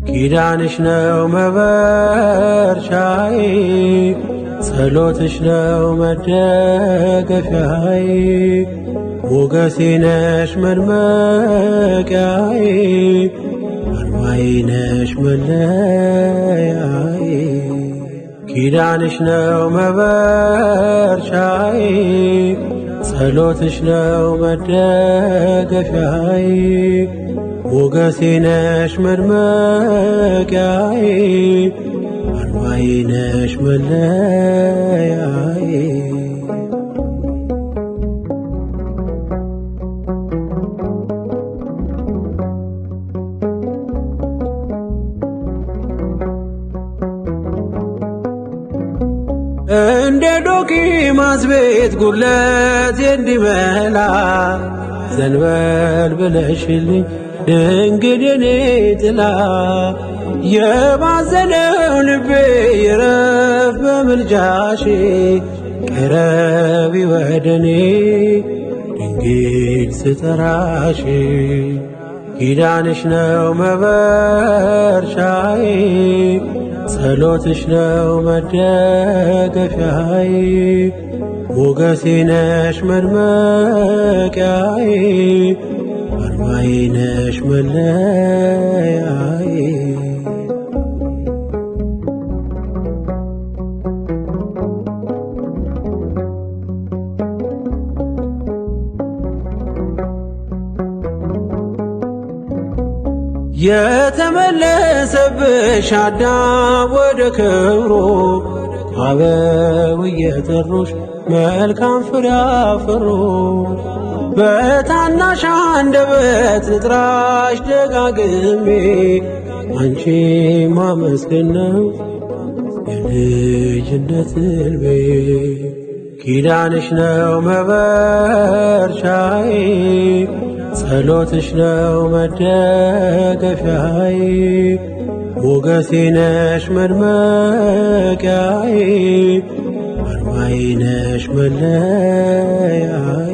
ኪዳንሽ ነው መበርቻዬ፣ ጸሎትሽ ነው መደገፊያዬ፣ ሞገሴ ነሽ መድመቂያዬ፣ አርማዬ ነሽ መለያዬ። ኪዳንሽ ነው መበርቻዬ፣ ጸሎትሽ ነው መደገፊያዬ፣ ሞገሴ ነሽ መድመቂያዬ፣ አርማዬ ነሽ መለያዬ። እንደ ዶኪማስ ቤት ጉድለቴ እንዲመላ ዘንበል ብለሽልኝ ድንግል የኔ ጥላ፣ የባዘነው ልቤ ይረፍ በምልጃሽ፣ ቅረቢ ወደኔ ድንግል ስጠራሽ። ኪዳንሽ ነው መበርቻዬ፣ ጸሎትሽ ነው መደገፊያዬ፣ ሞገሴ ነሽ መድመቂያዬ፣ አርማዬ ነሽ መለያዬ። የተመለሰብሽ አዳም ወደ ክብሩ፣ አበው እየጠሩሽ መልካም ፍሬ አፈሩ። በታናሽ አንደበት ልጥራሽ ደጋግሜ፣ አንቺ ማመስገን ነው የልጅነት ሕልሜ። ኪዳንሽ ነው መበርቻዬ፣ ጸሎትሽ ነው መደገፊያዬ፣ ሞገሴ ነሽ መድመቂያዬ፣ አርማዬ ነሽ መለያዬ።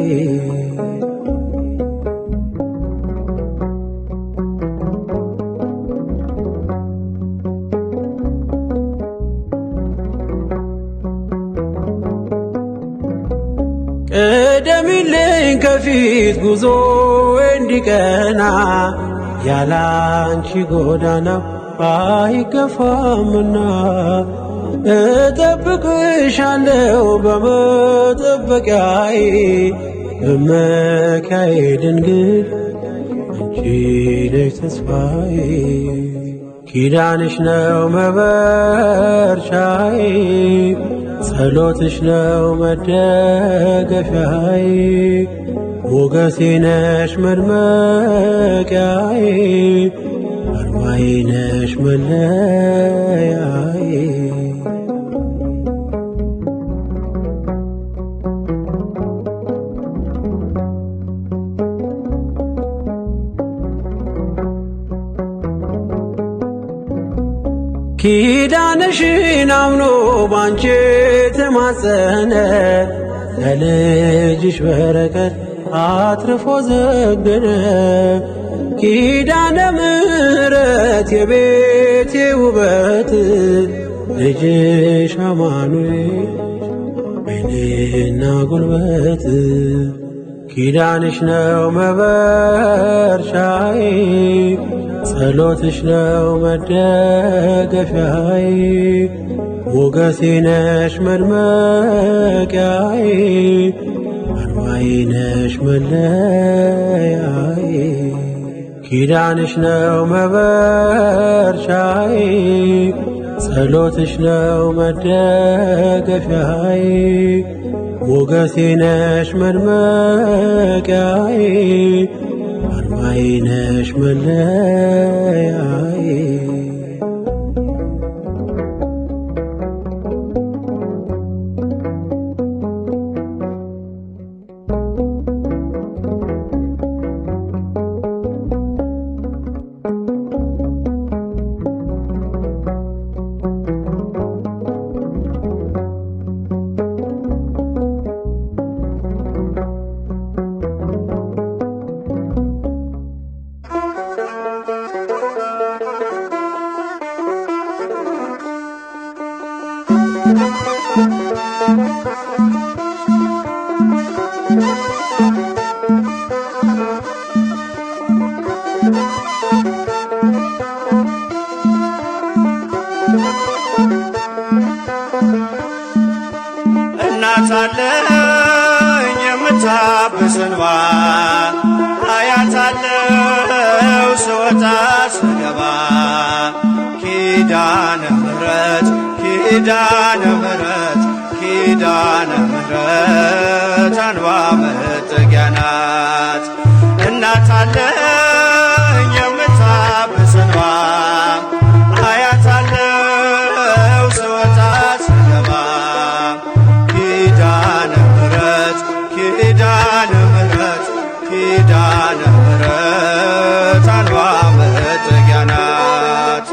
ቅደሚልኝ ከፊት ጉዞ እንዲቀና፣ ያላንቺ ጎዳና አይገፋምና፣ እጠብቅሻለሁ በመጠበቂያዬ፣ መመኪያዬ ድንግል አንቺ ነሽ ተስፋዬ። ኪዳንሽ ነው መበርቻዬ፣ ጸሎትሽ ነው መደገፊያዬ፣ ሞገሴ ነሽ መድመቂያዬ፣ አርማዬ ነሽ መለያዬ። ኪዳንሽን አምኖ ባንቺ ተማጸነ፣ ለልጅሽ በረከት አትርፎ ዘገነ። ኪዳነ ምሕረት የቤቴ ውበት፣ ልጅሽ አማኑኤል ኃይልና ጉልበት። ኪዳንሽ ነው መበርቻዬ፣ ጸሎትሽ ነው መደገፊያዬ፣ ሞገሴ ነሽ መድመቂያዬ፣ አርማዬ ነሽ መለያዬ። ኪዳንሽ ነው መበርቻዬ፣ ጸሎትሽ ነው መደገፊያዬ፣ ሞገሴ ነሽ መድመቂያዬ፣ አርማዬ ነሽ መለያዬ። እናት አለኝ የምታብስ እንባ፣ አያታለው ስወጣ ስገባ። ኪዳነ ምሕረት፣ ኪዳነ ምሕረት፣ ኪዳነ ምሕረት አንባ መጠጊያ ናት። እናት አለኝ የምታብስ እንባ፣ አያታለው ስወጣ ስገባ። ኪዳነ ምሕረት፣ ኪዳነ ምሕረት፣ ኪዳነ ምሕረት አንባ መጠጊያ ናት።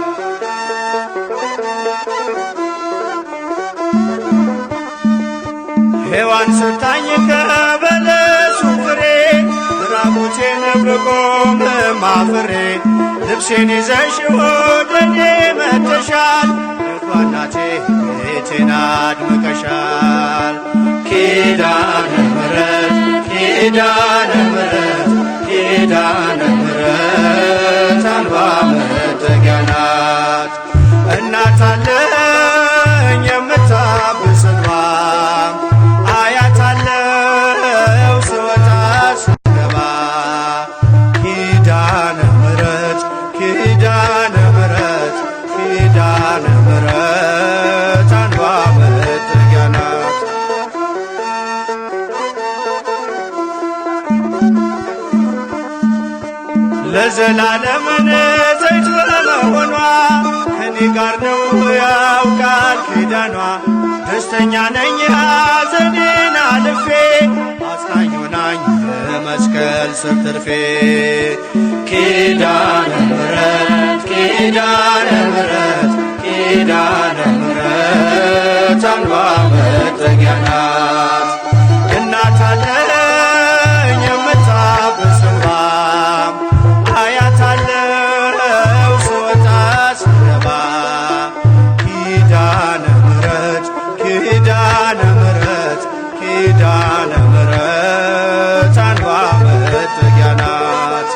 ሔዋን ስታኝ ከበለሱ ፍሬ፣ ራቁቴን ብቆም ማፍሬ፣ ልብሴን ይዘሽ ወደ እኔ መጥተሻል። ደጓ እናቴ ቤቴን አድምቀሻል። ኪዳነ ምሕረት፣ ኪዳነ ምሕረት፣ ኪዳነ ምሕረት አምባ መጠጊያ ናት። እናት አለኝ የምታብስ እንባ፣ አያታለው ስወጣ ስገባ። ኪዳነ ምሕረት፣ ኪዳነ ምሕረት፣ ኪዳነ ምሕረት አምባ መጠጊያ ናት። ለዘላለም ንጽሕት በመሆኗ ከኔ ጋር ነው ያው ቃል ኪዳኗ። ደስተኛ ነኝ ሐዘኔን አልፌ፣ አጽናኝ ሆናኝ በመስቀል ስር ትርፌ። ኪዳነ ምሕረት፣ ኪዳነ ምሕረት፣ ኪዳነ ምሕረት አምባ መጠጊያ ናት። እናት አለኝ የምታብስ እንባ፣ አያታለው ስወጣ ስገባ። ኪዳነ ምሕረት፣ ኪዳነ ምሕረት፣ ኪዳነ ምሕረት አምባ መጠጊያ ናት።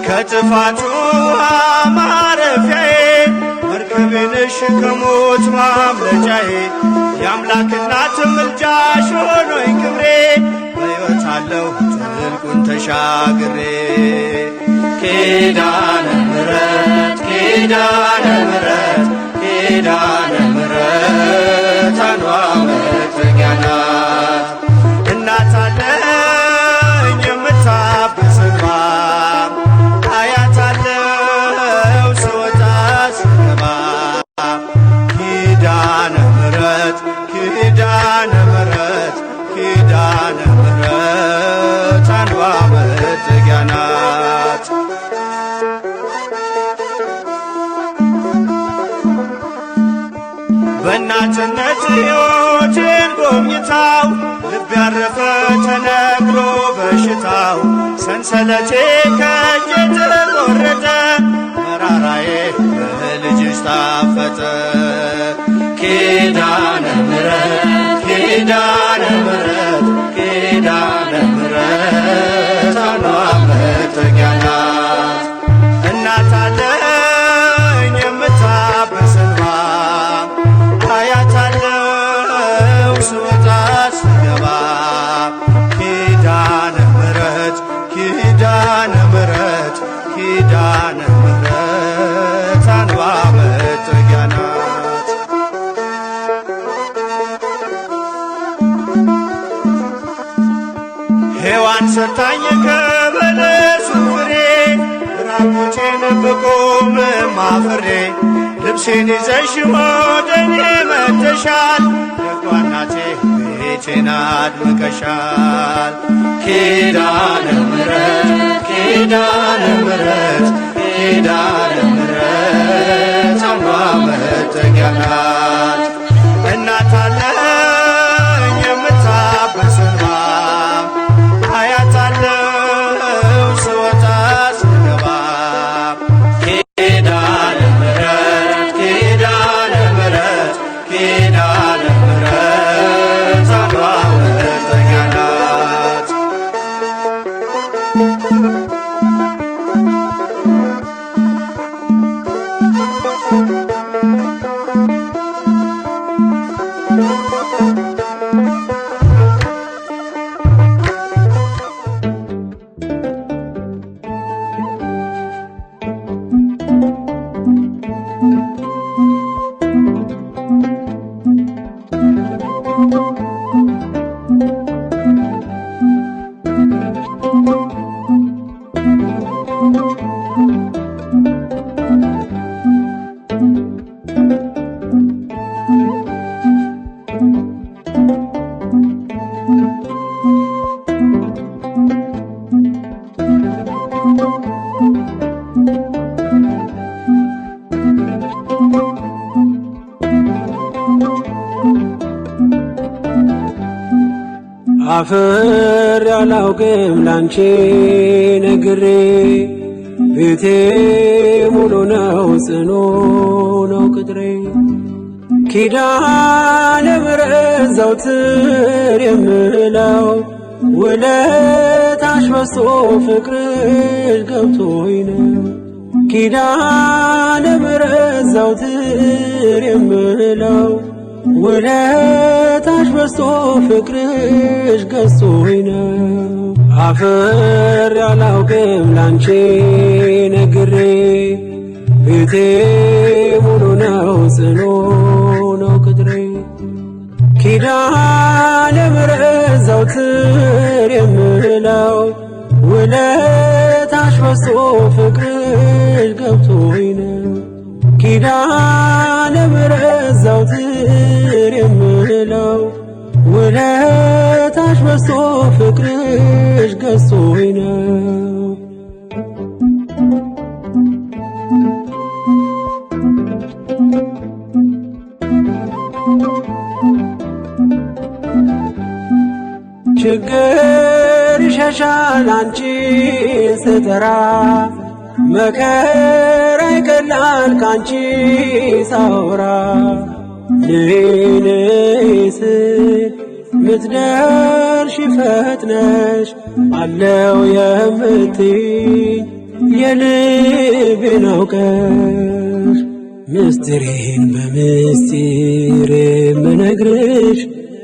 ከጥፋቱ ውሃ ማረፊያዬ፣ መርከቤ ነሽ ከሞት ማምለጫዬ። የአምላክ እናት ምልጃሽ ሆኖኝ ክብሬ፣ በሕይወት አለሁ ጥልቁን ተሻግሬ። ኪዳነ ምሕረት፣ ኪዳነ ምሕረት፣ ኪዳነ ምሕረት አምባ መጠጊያ ናት። እናት አለኝ የምታብስ እንባ፣ አያታለው ስወጣ ስገባ። ኪዳነ ምሕረት፣ ኪዳነ ምሕረት፣ ኪዳነ ምሕረት አምባ መጠጊያ ናት። በእናትነት ሕይወቴን ጎብኝታው፣ ልብ ያረፈ ተነግሮ በሽታው፣ ሰንሰለቴ ከእጄ ተቆረጠ፣ መራራዬ በልጅሽ ጣፈጠ። ኪዳነ ምሕረት፣ ኪዳነ ምሕረት፣ ኪዳነ ምሕረት አምባ መጠጊያ ናት። እናት አለኝ የምታብስ እንባ፣ አያታለው ስወጣ ስገባ። ኪዳነ ምሕረት፣ ኪዳነ ምሕረት፣ ኪዳነ ምሕረት አምባ መጠጊያ ናት። ሔዋን ሰርታኝ ከበለሱ ፍሬ፣ ራቁቴን ብቆም ማፍሬ፣ ልብሴን ይዘሽ ወደ እኔ መጥተሻል። ደጓ እናቴ ቤቴን አድምቀሻል። ኪዳነ ምሕረት፣ ኪዳነ ምሕረት፣ ኪዳነ ምሕረት አምባ መጠጊያ ናት። እናት አለኝ የምታብስ እንባ፣ አያታለው ስወጣ ስገባ። አፍሬ አላውቅም ላንቺ ነግሬ፣ ቤቴ ሙሉ ነው ጽኑ ነው ቅጥሬ። ኪዳነ ምሕረት ዘውትር የምለው ውለታሽ በዝቶ ፍቅርሽ ገብቶኝ ነው። ኪዳነ ምሕረት ዘውትር የምለው ውለታሽ በዝቶ ፍቅርሽ ገዝቶኝ ነው። አፍሬ አላውቅም ላንቺ ነግሬ፣ ቤቴ ሙሉ ነው ጽኑ ነው ቅጥሬ። ኪዳነ ምሕረት ዘውትር የምለው ውለታሽ በዝቶ ፍቅርሽ ገብቶኝ ነው። ኪዳነ ምሕረት ዘውትር የምለው ውለታሽ በዝቶ ፍቅርሽ ገዝቶኝ ነው። ችግር ይሸሻል አንቺን ስጠራ፣ መከራ ይቀላል ካንቺ ሳወራ። ነይ ነይ ስል ምትደርሺ ፈጥነሽ፣ አለው የምትይኝ የልቤን አውቀሽ። ምስጢሬን በምስጢር የምነግርሽ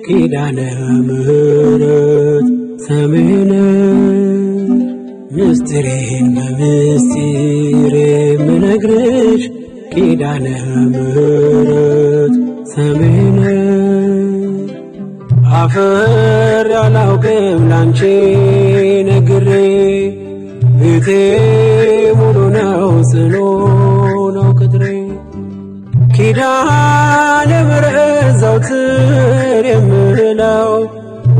ኪዳነ ምሕረት ሰሜነሽ። ምስጢሬን በምስጢር የምነግርሽ ኪዳነ ምሕረት ሰሜነሽ። አፍሬ አላውቅም ላንቺ ነግሬ፣ ቤቴ ሙሉ ነው ጽኑ ነው ቅጥሬ። ኪዳነ ምሕረት ዘውትር የምለው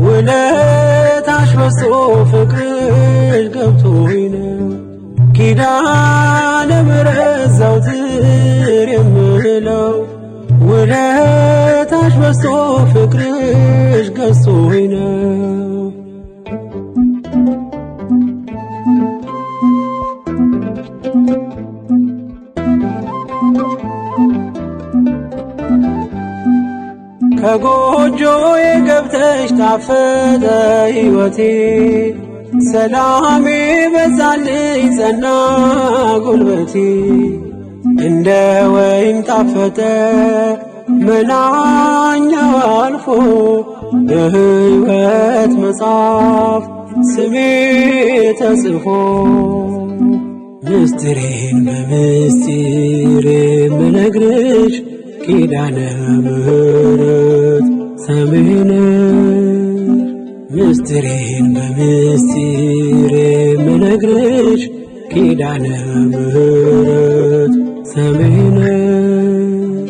ውለታሽ በዝቶ ፍቅርሽ ገብቶኝ ነው። ኪዳነ ምሕረት ዘውትር የምለው ውለታሽ በዝቶ ፍቅርሽ ገዝቶኝ ነው። ከጎጆዬ ገብተሽ ጣፈጠ ሕይወቴ፣ ሰላሜ በዛልኝ ጸና ጉልበቴ። እንደ ወይን ጣፈጠ መናኛው አልፎ፣ በሕይወት መጽሐፍ ስሜ ተጽፎ። ምስጢሬን በምስጢር የምነግርሽ ኪዳነ ምሕረት ሰሜነሽ። ምስጢሬን በምስጢር የምነግርሽ ኪዳነ ምሕረት ሰሜነሽ።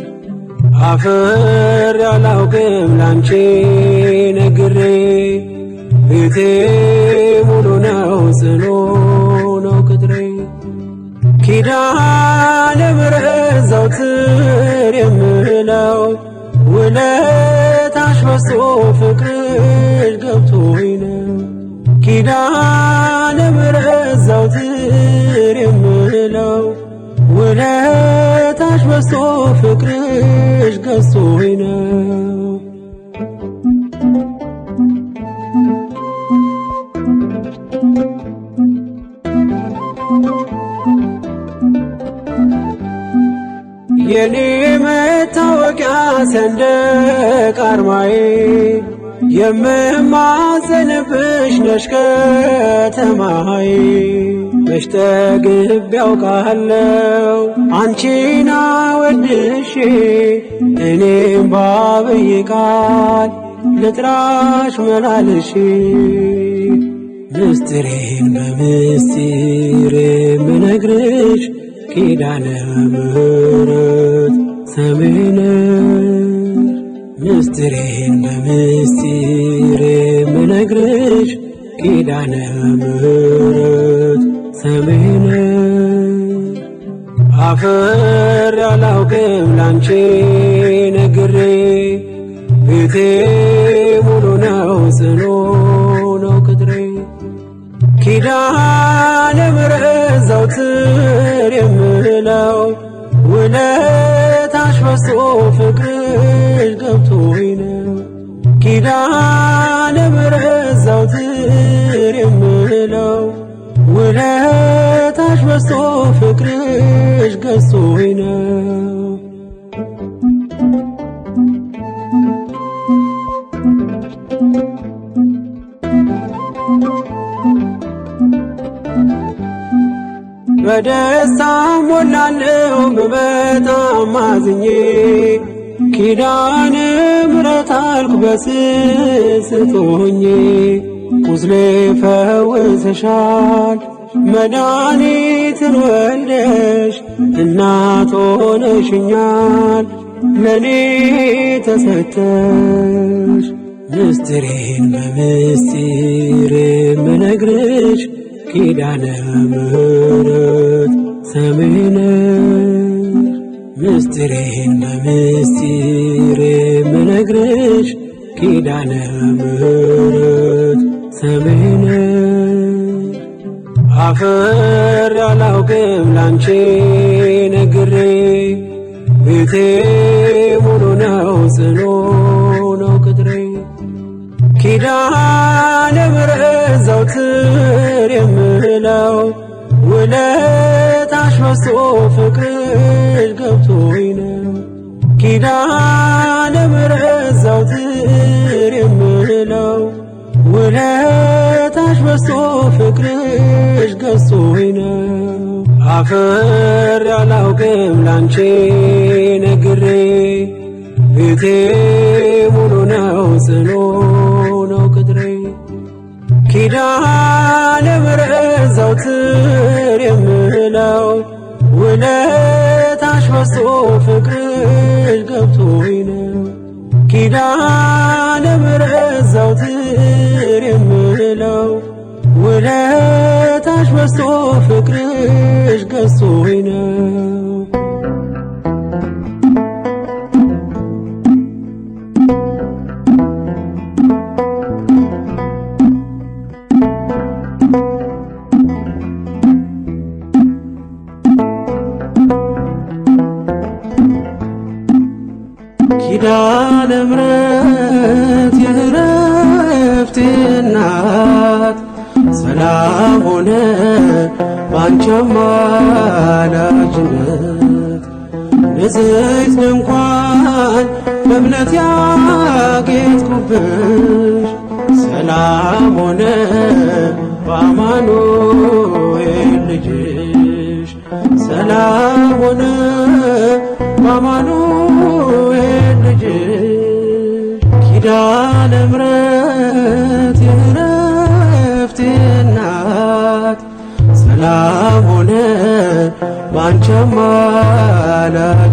አፍሬ አላውቅም ላንቺ ነግሬ፣ ቤቴ ሙሉ ነው ጽኑ ነው ቅጥሬ። ኪዳነ ምሕረት ዘውትር የምለው ውለታሽ በዝቶ ፍቅርሽ ገብቶኝ ነው። ኪዳነ ምሕረት ዘውትር የምለው ውለታሽ በዝቶ ፍቅርሽ ገዝቶኝ ነው። የኔ መታወቂያ ሰንደቅ አርማዬ፣ የምማጸንብሽ ነሽ ከተማዬ። መች ጠግቤ ያውቃለው አንቺን አወድሼ፣ እኔም ባብይ ቃል ልጥራሽ መላልሼ። ምስጢሬን በምስጢር የምነግርሽ ኪዳነ ምሕረት ሰሜነሽ። ምስጢሬን በምስጢር የምነግርሽ ኪዳነ ምሕረት ሰሜነሽ። አፍሬ አላውቅም ላንቺ ነግሬ፣ ቤቴ ሙሉ ነው ጽኑ ነው ቅጥሬ። ኪዳነ ምሕረት ዘውትር የምለው ውለታሽ በዝቶ ፍቅርሽ ገብቶኝ ነው። ኪዳነ ምሕረት ዘውትር የምለው ውለታሽ በዝቶ ፍቅርሽ ገዝቶኝ ነው። በደስታ ሞላለው ብመጣም አዝኜ፣ ኪዳነ ምሕረት አልኩ በስስት ሆኜ። ቁስሌ ፈውሰሻል መድኃኒትን ወልደሽ፣ እናት ሆነሽኛል ለኔ ተሰተሽ። ምስጢሬን በምስጢር የምነግርሽ ኪዳነ ምሕረት ሰሜነሽ። ምስጢሬን በምስጢር የምነግርሽ ኪዳነ ምሕረት ሰሜነሽ። አፍሬ አላውቅም ላንቺ ነግሬ፣ ቤቴ ሙሉ ነው ጽኑ ነው ቅጥሬ። ኪዳነ ምሕረት ዘውትር የምለው ውለታሽ በዝቶ ፍቅርሽ ገብቶኝ ነው። ኪዳነ ምሕረት ዘውትር የምለው ውለታሽ በዝቶ ፍቅርሽ ገዝቶኝ ነው። አፍሬ አላውቅም ላንቺ ነግሬ፣ ቤቴ ሙሉ ነው ጽኑ ነው ቅጥሬ። ኪዳነ ምሕረት ዘውትር የምለው ውለታሽ በዝቶ ፍቅርሽ ገብቶኝ ነው። ኪዳነ ምሕረት ዘውትር የምለው ውለታሽ በዝቶ ፍቅርሽ ገዝቶኝ ነው። ኪዳነ ምሕረት የእረፍቴ እናት፣ ሰላም ሆነ ባንቺ አማላጅነት። ንጽሕት ድንኳን በእምነት ያጌጥኩብሽ፣ ሰላም ሆነ በአማኑኤል ልጅሽ። ሰላም ሆነ በአማኑኤል ልጅሽ። ኪዳነ ምሕረት የእረፍቴ እናት፣ ሰላም ሆነ ባንቺ አማላጅነት።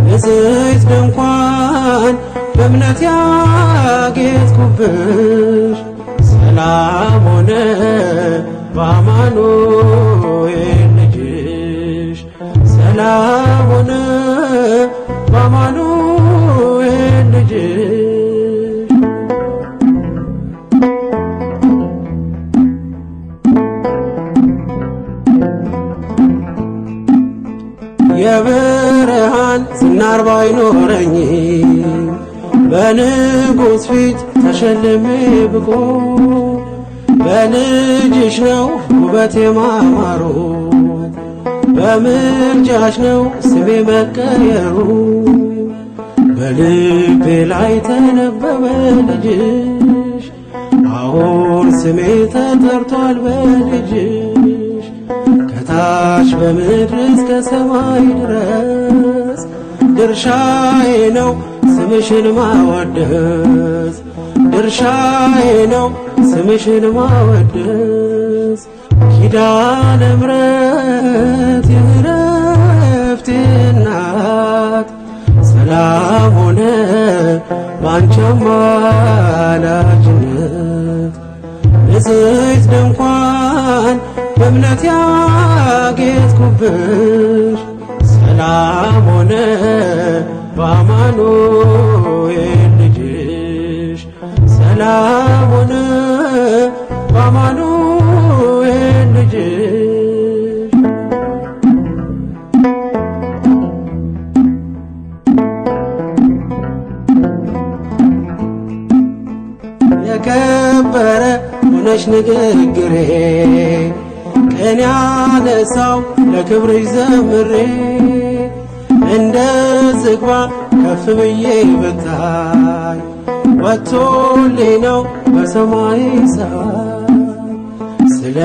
ንጽሕት ድንኳን በእምነት ያጌጥኩብሽ፣ ሰላም ሆነ በአማኑኤል ልጅሽ። ሰላም ሆነ በአማኑኤል ልጅሽ። የብርሃን ዝናር ባይኖረኝ፣ በንጉሥ ፊት ተሸልሜ ብቆም፣ በልጅሽ ነው ውበቴ ማማሩ፣ በምልጃሽ ነው ስሜ መቀየሩ። በልቤ ላይ ተነበበ ልጅሽ፣ አሁን ስሜ ተጠርቷል በልጅሽ። ከታች በምድር እስከ ሰማይ ድረስ ድርሻዬ ነው ስምሽን ማወደስ። ድርሻዬ ነው ስምሽን ማወደስ። ኪዳነ ምሕረት የዕረፍቴ እናት፣ ሰላም ሆነ ባንቺ አማላጅነት። ንጽሕት ድንኳን በእምነት ያጌጥኩብሽ፣ ሰላም ሆነ በአማኑኤል ልጅሽ፣ ሰላም ሆነ በአማኑኤል ልጅሽ። የከበረ ሆነሽ ንግግሬ፣ ቅኔ ያነሳው ለክብርሽ ዘምሬ፣ እንደ ዝግባ ከፍ ብዬ ብታይ ወጥቶልኝ ነው በሰማይ ሰዓት። ስለ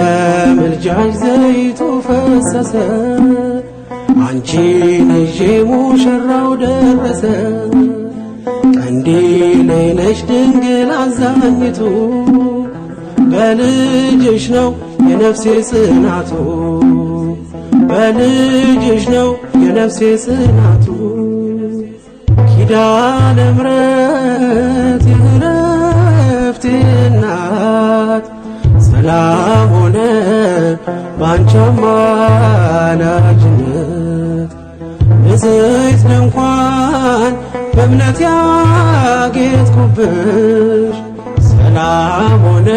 ምልጃሽ ዘይቱ ፈሰሰ፣ አንቺን ይዤ ሙሽራው ደረሰ። ቀንዲሌ ነሽ ድንግል አዛኝቱ፣ በልጅሽ ነው የነፍሴ ጽናቱ፣ በልጅሽ ነው የነፍሴ ጽናቱ። ኪዳነ ምሕረት የዕረፍቴ እናት፣ ሰላም ሆነ ባንቺ አማላጅነት። ንጽሕት ድንኳን በእምነት ያጌጥኩብሽ፣ ሰላም ሆነ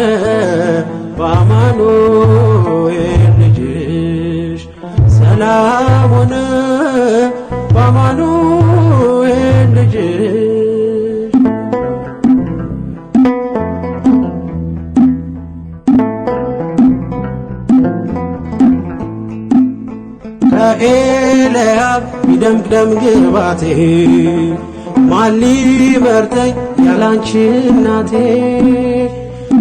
በአማኑኤል ልጅሽ፣ ሰላም ሆነ በአማኑኤል ልጅሽ። ከኤልያብ ይደምቅ ደም ግባቴ፣ ማን ሊመርጠኝ ያላንቺ እናቴ?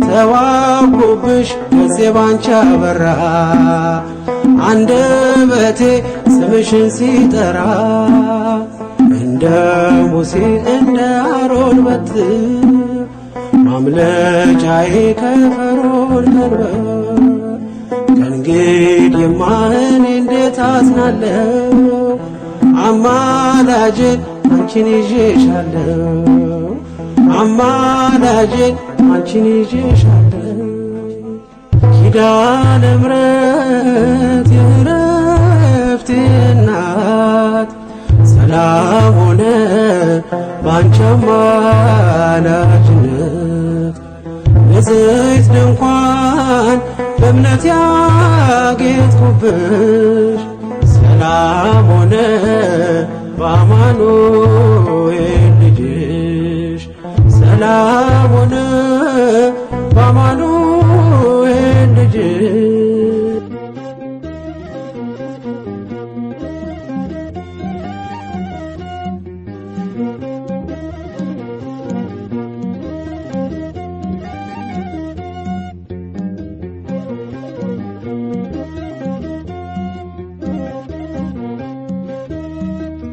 ተዋብኩብሽ ገጼ ባንቺ አበራ፣ አንደበቴ ስምሽን ሲጠራ፣ እንደ ሙሴ እንደ አሮን በትር ማምለጫዬ ከፈርዖን ቀንበር። ከእንግዲህማ እኔ እንዴት አዝናለሁ? አማላጄን አንቺን ይዤሻለሁ፣ አማላጄን አንቺን ይዤሻለሁ። ኪዳነ ምሕረት የዕረፍቴ እናት፣ ሰላም ሆነ ባንቺ አማላጅነት። ንጽሕት ድንኳን በእምነት ያጌጥኩብሽ፣ ሰላም ሆነ በአማኑኤል ልጅሽ፣ ሰላም ሆነ በአማኑኤል ልጅሽ።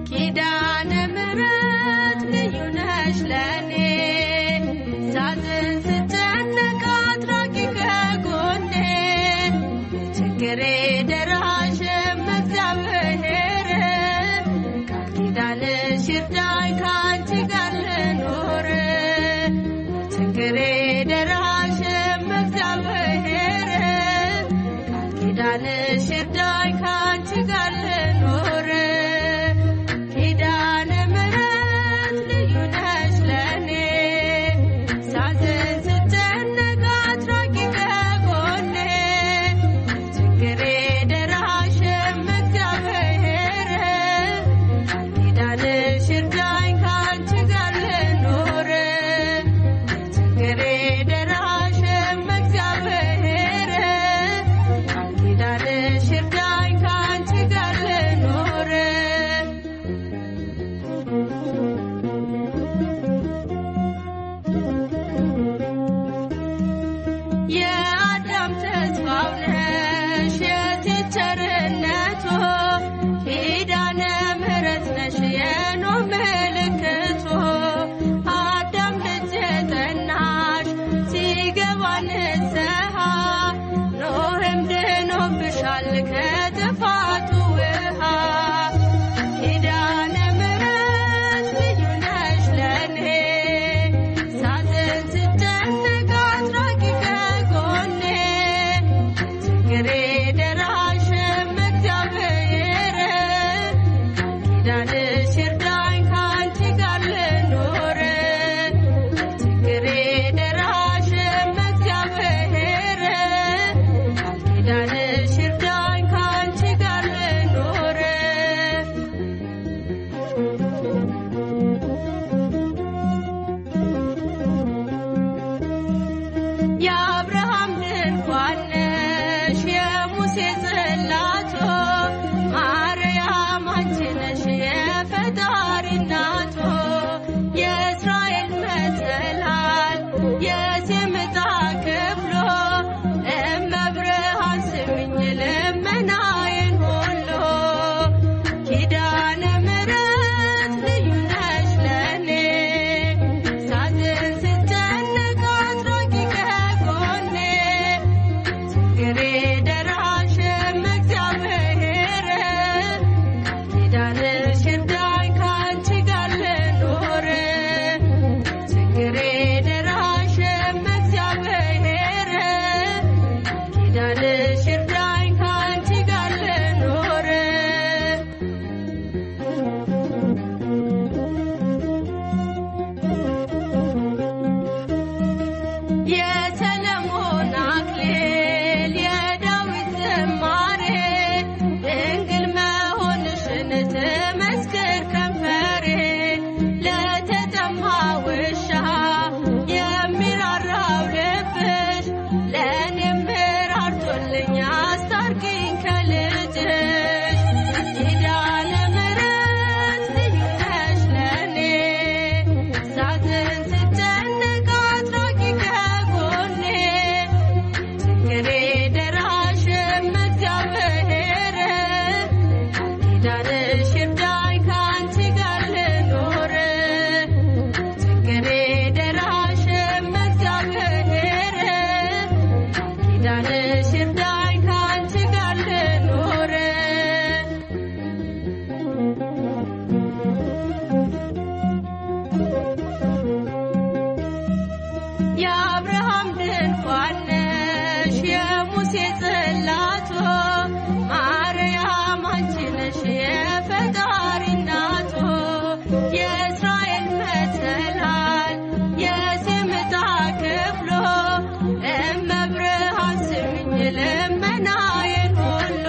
ኪዳነ ምሕረት ልዩ ነሽ ለኔ፣ ኪዳንሽ ይርዳኝ ካንቺ ጋር ልኑር። ችግሬ ደራሽም እግዚአብሔር ቃል ኪዳንሽ ይርዳኝ ካንቺ ጋር ልኑር። የአብርሃም ድንኳን ነሽ የሙሴ ጽላቱ ማርያም አንቺ ነሽ የፈጣሪ እናቱ። የእስራኤል መሰላል የሴም ዕጣ ክፍሉ እመብርሃን ስሚኝ ልመናዬን ሁሉ። ኪዳነ ምሕረት ልዩ ነሽ ለኔ ሳዝን ስጨነቅ አትራቂ ከጎኔ። ችግሬ ደራሽም እግዚአብሔር ቃል ኪዳንሽ ይርዳኝ ካንቺ ጋር ልኑር። ችግሬ ደራሽም እግዚአብሔር ቃል ኪዳንሽ ይርዳኝ ካንቺ ጋር ልኑር። የሰለሞን አክሊል የዳዊት ዝማሬ ድንግል መሆንሽን ትመስክር ከንፈሬ። ለተጠማ ውሻ የሚራራው ልብሽ ለእኔም ራርቶልኝ አስታርቂኝ ከልጅሽ። ኪዳነ ምሕረት ልዩ ነሽ ለኔ ሳዝን ስጨነቅ አትራቂ ከጎኔ። ችግሬ ደራሽም እግዚአብሔር ቃል ኪዳንሽ ይርዳኝ ካንቺ ጋር ልኑር። ችግሬ ደራሽም እግዚአብሔር ቃል ኪዳንሽ ይርዳኝ ካንቺ ጋር ልኑር። የአብርሃም ድንኳን ነሽ የሙሴ ጽላቱ ማርያም አንቺ ነሽ የፈጣሪ እናቱ። የእስራኤል መሰላል የሴም ዕጣ ክፍሉ እመብርሃን ስሚኝ ልመናዬን ሁሉ።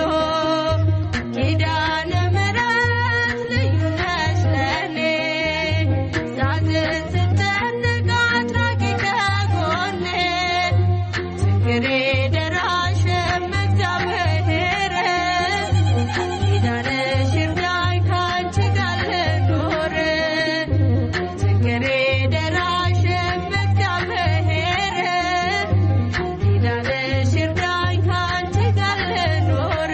ኪዳነ ምሕረት ልዩ ነሽ ለኔ ሳዝን ስጨነቅ አትራቂ ከጎኔ። ችግሬ ደራሽም እግዚአብሔር ቃል ኪዳንሽ ይርዳኝ ካንቺ ጋር ልኑር። ችግሬ ደራሽም እግዚአብሔር ቃል ኪዳንሽ ይርዳኝ ካንቺ ጋር ልኑር።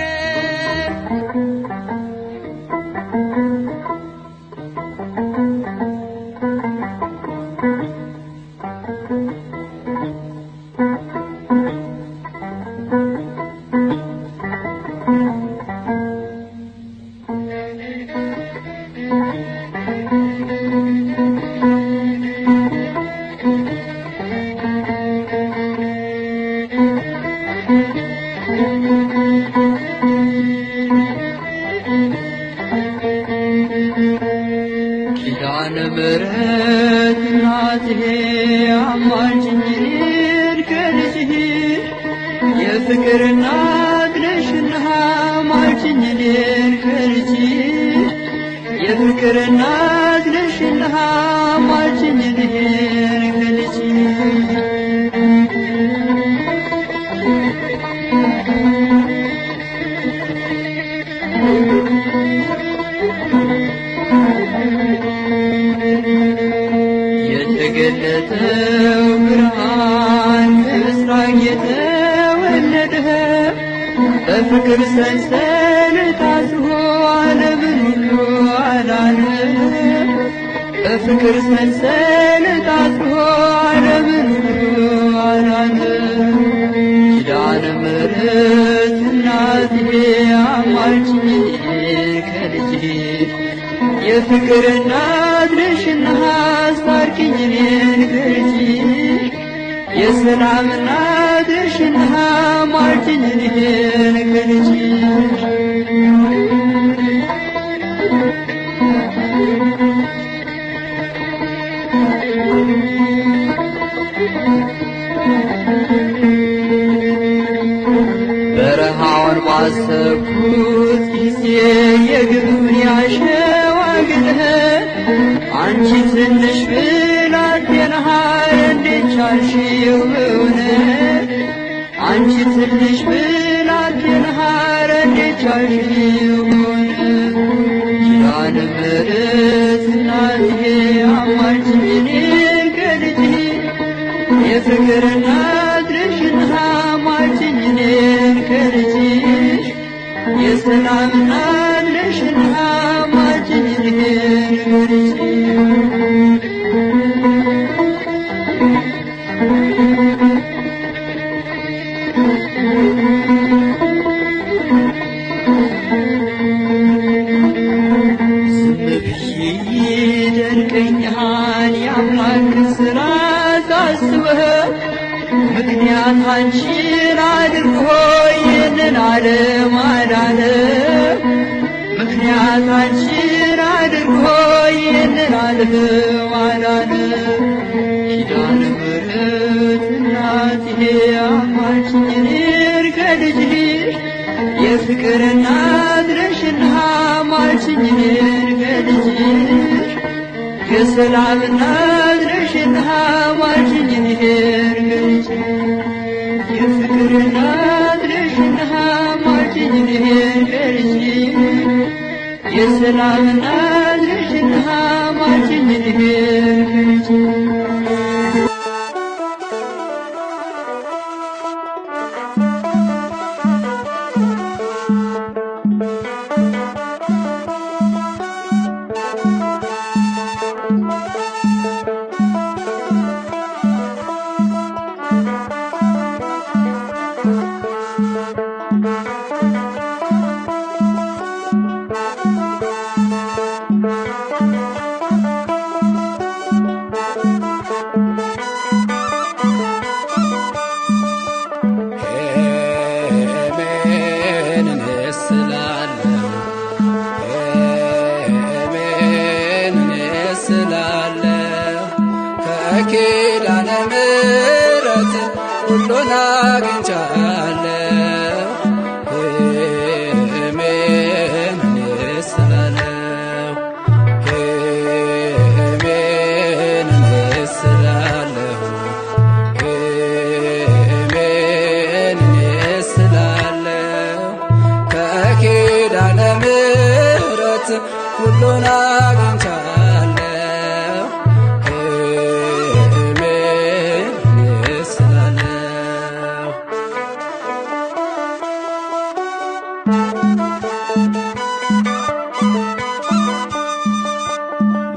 ኪዳነ ምሕረት እናቴ አማልጅኝ እኔን ከልጅሽ። የፍቅር እናት ነሽና አማልጅኝ እኔን ከልጅሽ። የፍቅር እናት ነሽና አማልጅኝ እኔን ከልጅሽ። የተገለጠው ብርሃን ከምስራቅ የተወለደ በፍቅር ሰንሰለት አስሮ ዓለምን ሁሉ አዳነ። በፍቅር ሰንሰለት አስሮ ዓለምን ሁሉ አዳነ። ኪዳነ ምሕረት እናቴ አማልጅኝ ከልጅሽ። የፍቅር እናት ነሽና አስታርቂኝ እኔን ከልጅሽ። የሰላም እናት ነሽና አማልጅኝ እኔን ከልጅሽ። የግብፁን ያሸዋ ግጥህ አንቺ ትንሽ ብላቴና እንዴት ቻልሽው በእውነት አንቺ ትንሽ ብላቴና እንዴት ቻልሽው በእውነት ኪዳነ ምሕረት እናቴ አማልጅኝ እኔን ከልጅሽ የፍቅር እናት ነሽና አማልጅኝ እኔን ከልጅሽ የሰላም እናት ነሽና አማልጅኝ እኔን ከልጅሽ። ዝም ብዬ ይደንቀኛል የአምላክ ስራ ሳስበው ምክንያት አንቺን አድርጎ ይህንን ዓለም አዳነ። ምክንያት አንቺን አድርጎ ይህንን ዓለም አዳነ። ኪዳነ ምሕረት እናቴ አማልጅኝ እኔን ከልጅሽ የፍቅር እናት ነሽና አማልጅኝ እኔን ከልጅሽ የሰላም እናት ነሽና አማልጅኝ እኔን ከልጅሽ የፍቅር እናት ነሽና አማልጅኝ እኔን ከልጅሽ የሰላም እናት ነሽና አማልጅኝ እኔን ከልጅሽ። ሄሜን እስላለሁ ሄሜን እስላለሁ ከኪዳነ ምሕረት ሁሉን አግኝቻለሁ። ሄሜን እስላለሁ ሄሜን እስላለሁ ሄሜን እስላለሁ ከኪዳነ ምሕረት ሁሉን አግኝቻለሁ። ሄሜን እስላለሁ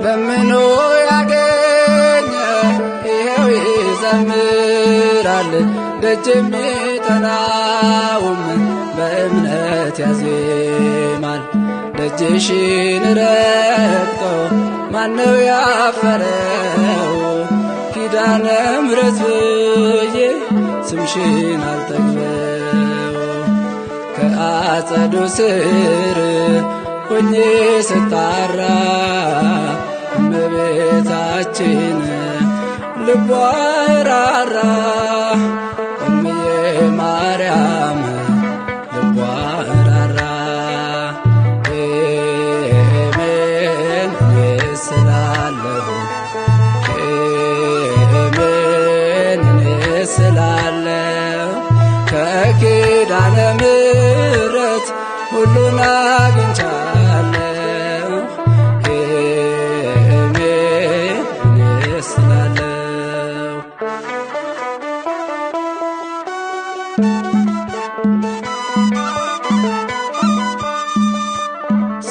ለምኖ ያገኘ ይኸው ይዘምራል፣ ደጅ የሚጠናውም በእምነት ያዜማል። ደጅሽን ረግጦ ማነው ያፈረው? ኪዳነ ምሕረት ብዬ ስምሽን አልጠግበው። ከአጸዱ ስር ሆኜ ስጣራ እመቤታችን ልቧ ራራ እምዬ ማርያም ልቧ ራራ ሄሜን ስላለሁ ሄሜን ስላለሁ ከኪዳነ ምሕረት ሁሉን አግኝቻለሁ። ሄሜን ስላለሁ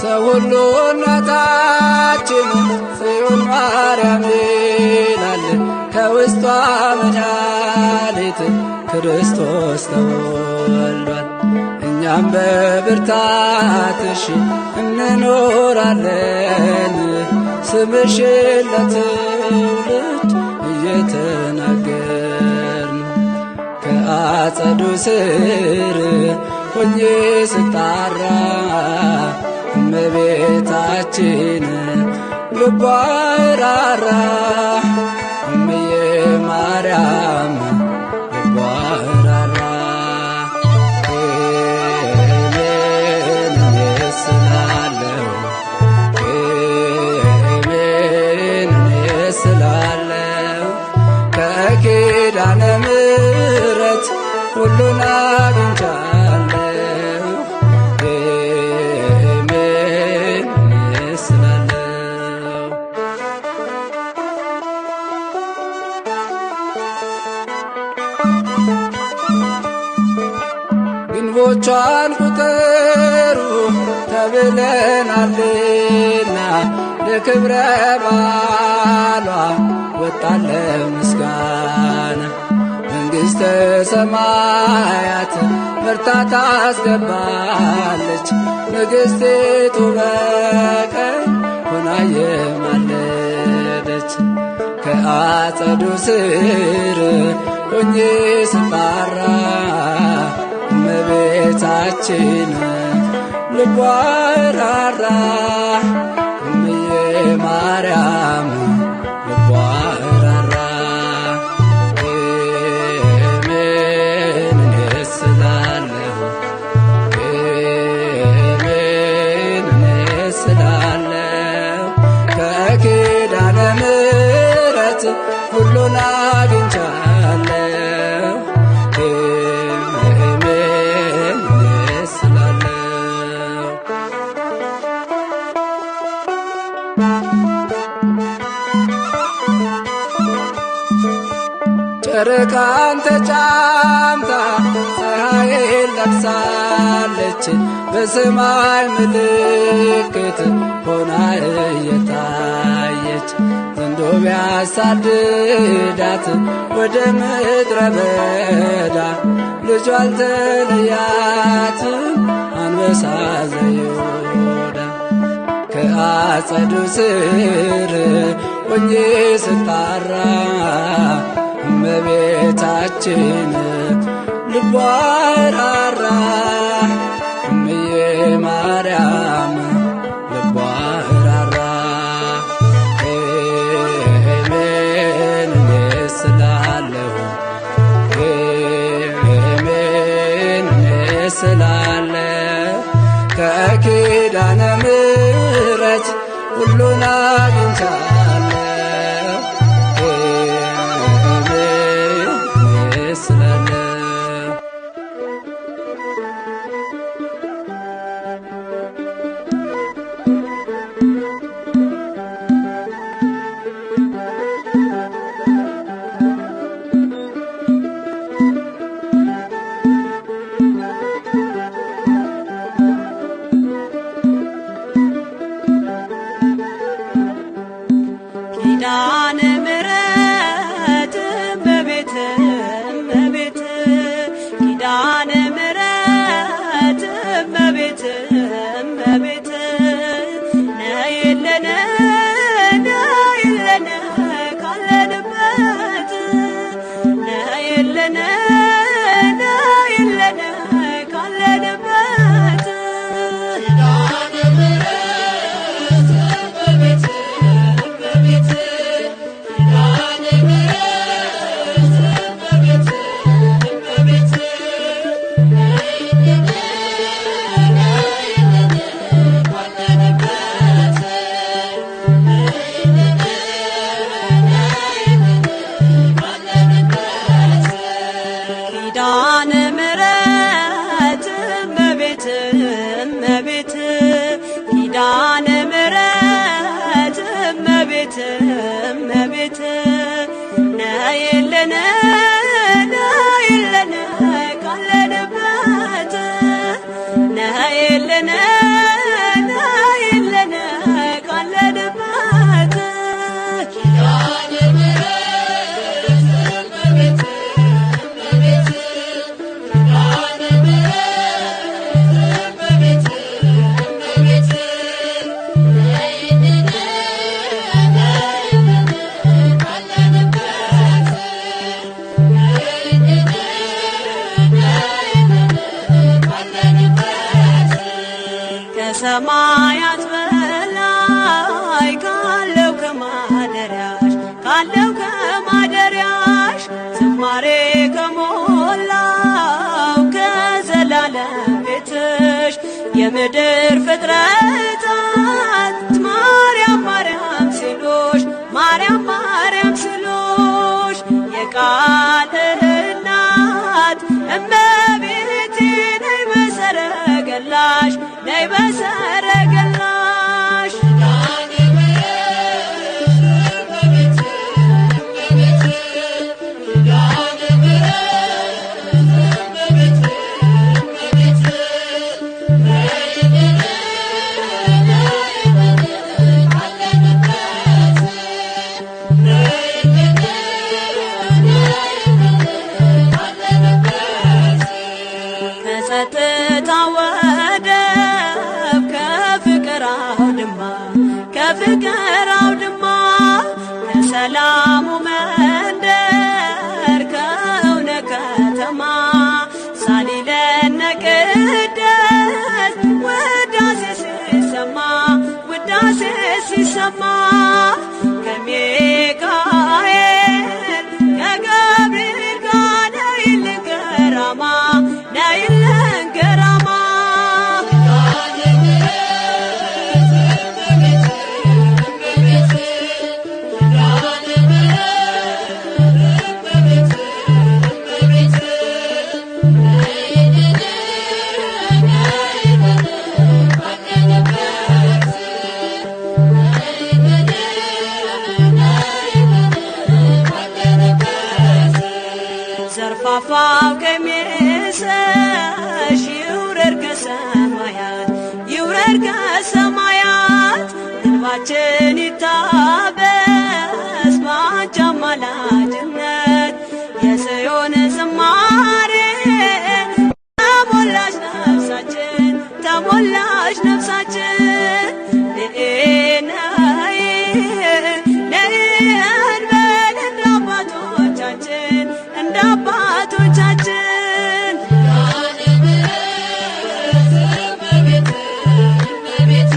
ሰው ሁሉ እናታችን ጽዮን ማርያም ይላል፣ ከውስጧ መድኃኒት ክርስቶስ ተወልዷል። እኛም በብርታትሽ እንኖራለን፣ ስምሽን ለትውልድ እየተናገርን ከአጸዱ ስር ሆኜ ስጣራ እመቤታችን ልቧ ራራ እምዬ ማርያም ልቧ ራራ ሄሜን ስላለሁ ሁሉን አግኝቻለሁ። አሜን ስላለው ግንቦቿን ቁጠሩ ተብለናልና ለክብረ በዓሏ ወጣን ለምስጋና። መንግሥተ ሰማያት መርታ ታስገባለች፣ ንግሥቲቱ በቀኝ ሆና የማለደች። ከአጸዱ ስር ሆኜ ስጣራ እመቤታችን ልቧ ራራ፣ እምዬ ማርያም ልቧ ራራ። አሜን ስላለሁ፣ አሜን ስላለሁ፣ ከኪዳነ ምሕረት ሁሉን አግኝቻለሁ። አሜን ስላለሁ። ጨረቃን ተጫምታ ፀሐይን ለብሳለች፣ በሰማይ ምልክት ሆና እየታየች። ዘንዶ ቢያሳድዳት ወደ ምድረ በዳ ልጇ አልተለያትም አንበሳ ዘይሁዳ። ከአጸዱ ስር ሆኜ ስጣራ እመቤታችን ልቧ ራራ፣ እምዬ ማርያም ልቧ ራራ። አሜን ስላለሁ፣ አሜን ስላለሁ፣ ከኪዳነ ምሕረት ሁሉን አግኝቻለሁ። አሜን ስላለሁ። ኪዳነ ምሕረት እመቤት፣ እመቤት፣ ኪዳነ ምሕረት እመቤት፣ እመቤት፣ ነይልን ነይልን ካለንበት፣ ነይልን ነይልን ካለንበት። ኪዳነ ምሕረት እመቤት፣ እመቤት፣ ኪዳነ ምሕረት እመቤት፣ እመቤት፣ ነይልን ነይልን ካለንበት፣ ነይልን ነይልን ካለንበት። ኪዳነ ምሕረት እመቤት፣ እመቤት፣ ኪዳነ ምሕረት እመቤት፣ እመቤት፣ ነይልን ነይልን ካለንበት፣ ነይልን ነይልን ካለንበት። ኪዳነ ምሕረት እመቤት፣ እመቤት፣ ኪዳነ ምሕረት እመቤት፣ እመቤት፣ ነይልን ነይልን ካለንበት፣ ነይልን ነይልን ካለንበት። ከሰማያት በላይ ካለው ከማደሪያሽ፣ ካለው ከማደሪያሽ፣ ዝማሬ ከሞላው ከዘላለም ቤትሽ የምድር ፍጥረታት ማርያም ማርያም ሲሉሽ፣ ማርያም ማርያም ሲሉሽ፣ የቃል እናት እመ ነይ በሰረገላሽ። ኪዳነ ምሕረት እመቤቴ እመቤቴ ኪዳነ ምሕረት እመቤቴ እመቤቴ ነይልን ነይልን አለንበት ነይልን ነይልን አለንበት። ከጸጥታ ወደብ ከፍቅር አውድማ፣ ከፍቅር አውድማ፣ ከሰላሙ መንደር ከእውነት ከተማ ሳሊለነ ቅደስ ውዳሴ ሲሰማ፣ ውዳሴ ሲሰማ፣ ከሚካኤል ከገብርኤል ጋር ነይልን ገራማ፣ ነይልን ገራማ። ኪዳነ ምሕረት እመቤቴ እመቤቴ ኪዳነ ምሕረት እመቤቴ እመቤቴ ነይልን ነይልን አለንበት ነይልን ነይልን አለንበት። ዘርፋፋው ቀሚስሽ ይውረድ ከሰማያት፣ ይውረድ ከሰማያት፣ እንባችን ይታበስ ባንቺ አማላጅነት። የጽዮን ዝማሬ ተሞላች ነፍሳችን፣ ተሞላች ነፍሳችን። ነይ ነይ እንበል እንደ አባቶቻችን፣ እንደ አባቶቻችን። ኪዳነ ምሕረት እመቤቴ እመቤቴ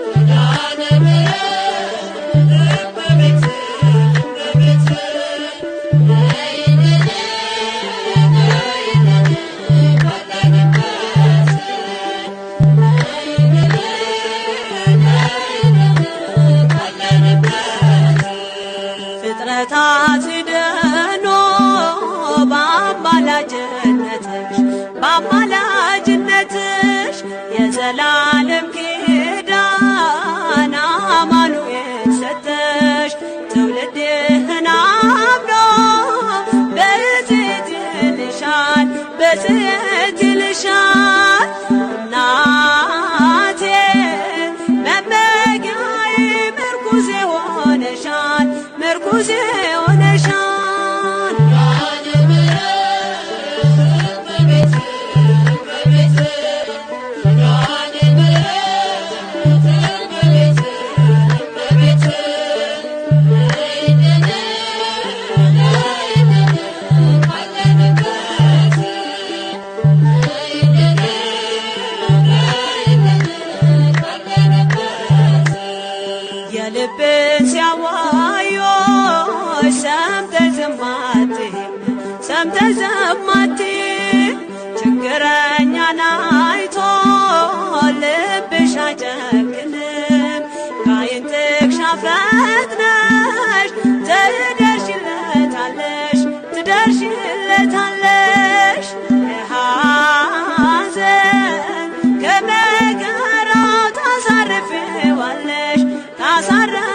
ኪዳነ ምሕረት እመቤቴ እመቤቴ ነይልን ነይልን አለንበት ነይልን ነይልን አለንበት። ፍጥረታት ሲድኑ በአማላጅነትሽ፣ በአማላጅነትሽ፣ የዘላለም ኪዳን አማኑኤል ሰጠሽ። ትውልድህን አምኖ ብፅዕት ይልሻል፣ ብፅዕት ይልሻል። እናቴ መመኪያዬ ምርኩዜ ሆነሻል፣ ምርኩዜ ሆነሻል። ኪዳነ ምሕረት እመቤቴ እመቤቴ ኪዳነ ምሕረት እመቤቴ እመቤቴ ነይልን ነይልን አለንበት ነይልን ነይልን አለንበት። የልብን ሲያዋዮች ሰምተሽ ዝም አትይም፣ ሰምተሽ ዝም አትይም። ችግረኛን አይቶ ልብሽ አይጨክንም። ከዓይን ጥቅሻ ፈጥነሽ ትደርሺለታለሽ፣ ትደርሺለታለሽ። ከሐዘን ከመከራው ታሳርፊዋለሽ፣ ታሳርፊዋለሽ።